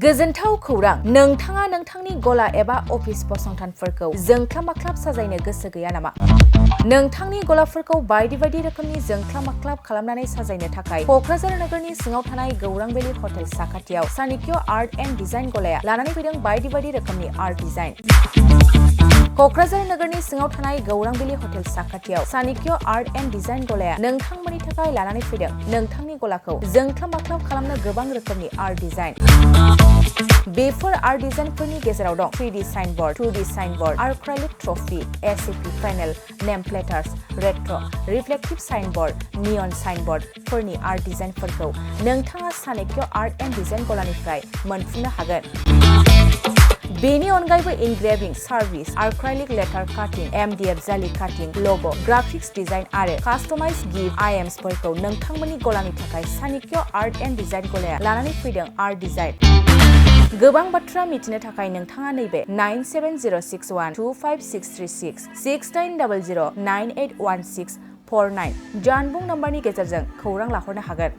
गोजोनथाव खौरां नोंथाङा नोंथांनि गला एबा अफिस फसंथानफोरखौ जोंख्लाब-माख्लाब साजायनो गोसो गैया नामा? नोंथांनि गलाफोरखौ बायदि रोखोमनि जोंख्लाब-माख्लाब खालामनानै साजायनो थाखाय क'क्राझार नोगोरनि सिङाव थानाय गौरां भेलि हटेल साखाथियाव चाणक्य आर्ट एन्ड डिजाइन गलाया लानानै फैदों बायदि रोखोमनि आर्ट डिजाइन। क'क्राझार नोगोरनि सिङाव थानाय गौरां भेलि हटेल साखाथियाव चाणक्य आर्ट एन्ड डिजाइन गलाया नोंथांमोननि थाखाय लानानै फैदों नोंथांनि गलाखौ जोंख्लाब-माख्लाब खालामनो गोबां रोखोमनि आर्ट डिजाइन। बेफोर आर्ट डिजाइनफोरनि गेजेराव दं 3D signboard, 2D signboard, acrylic trophy, SAP panel, name plates, retro', reflective signboard, neon साइनबोर्डफोरनि आर्ट डिजाइनफोरखौ नोंथाङा चाणक्य आर्ट एन्ड डिजाइन गलानिफ्राय मोनफुंनो हागोन। बेनि अनगायैबो इनग्रेविं, सार्भिस, आर्क्राइलिक लेटार काटिं, एमडीएफ जालि काटिं, ल'ग', ग्राफिक्स डिजाइन आरो कास्टमाइज गिफ्ट आइटेम्सफोरखौ नोंथांमोननि गलानि थाखाय चाणक्य आर्ट एन्ड डिजाइन गलाया लानानै फैदों आर्ट डिजाइन। गोबां बाथ्रा मिथिनो थाखाय नोंथाङा नैबे 9706125636 6900981649 जानबुं नम्बरनि गेजेरजों खौरां लाहरनो हागोन।